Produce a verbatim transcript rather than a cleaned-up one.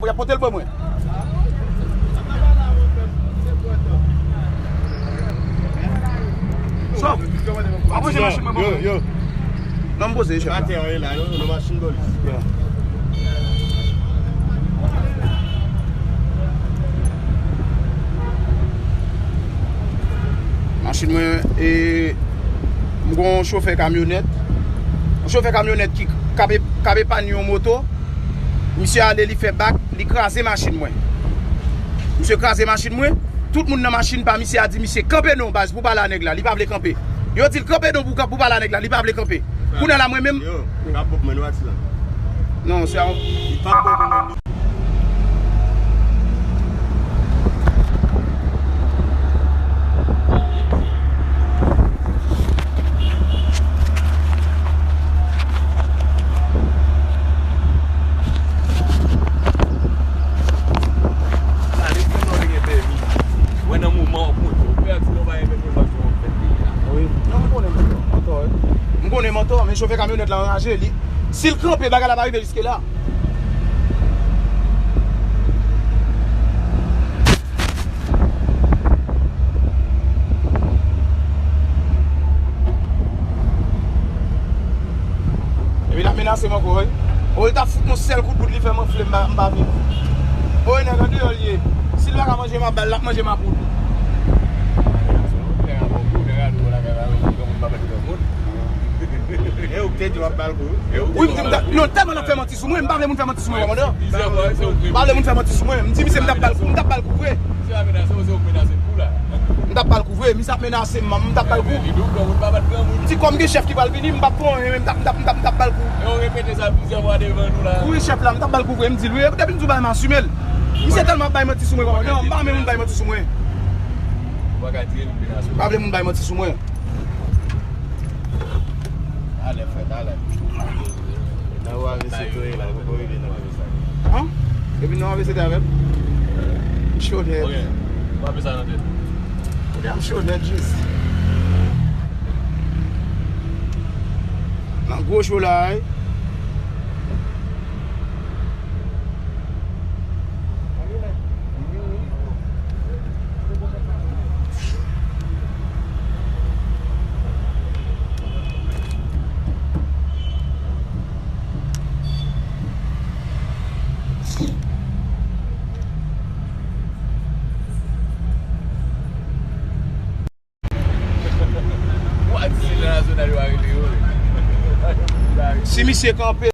Y ap pote l ban mwen. Sof, pa poze machin mwen ban mwen. Non, m poze, chèf la. Atè, wi, la, non, non, machin polis. Machin mwen, e, m gon chofè kamyonèt. Yon chofè kamyonèt ki k ap, k ap epann yon moto. Misye ale, li fè bak, li kraze machin mwen. Misye kraze machin mwen. Tout moun nan machin pa misye a di misye, "Kanpe non, baz, pou pale a nèg la." Li pa vle kanpe. Yo di l, "Kanpe non, pou, pou pale a nèg la." Li pa vle kanpe. Kounye a la, mwen menm. Yo, li pa bon pou mwen, non, atis la. Non, se a. Li pa bon pou mwen. Mwen nan moman w ap monte, w pèdi nan bagay mèt mwen pa fè w fè peyi a. Wi. Non, m konnen mantò, mantò, wi. M konnen mantò, men chofè kamyonèt la anraje, li, si l kanpe, bagay la pa rive jiske la. Epi l ap menase m ankò, wi. O, li t ap fout yon sèl kout bout, li fè m anfle, m pa, m pa vin. O, e nèg andeyò l ye. Si l pa ka manje mapout, l ap manje mapout. E ou k te di w ap ba l kou? Wi, m di m t ap, non, tèlman l ap fè manti sou mwen, m pa vle moun fè manti sou mwen, kòmandan. M pa vle moun fè manti sou mwen. M di misye m t ap ba l kou, m t ap ba l kou vre. M t ap ba l kou vre, misye ap menase m, m t ap ba l kou. M di kòm gen chèf ki pral vini, m p ap fè anyen, men m t ap, m t ap, m t ap, m t ap ba l kou. Wi, chèf la, m t ap ba l kou vre, m di l, wi, depi m di w bay, m asime l. Misye tèlman ap bay manti sou mwen, kòmandan, m pa renmen moun bay manti sou mwen. M pa vle moun bay manti sou mwen. Talè, frè, talè. Nan ou avese tou ye la, ou poko rive nan avese. An? Epi nan ou avese te avè m? M cho nèt. Ok. Ou avè sa nan tèt. Kounye a m cho nèt jis. Nan gwo cho la, wi. Si misye kanpe,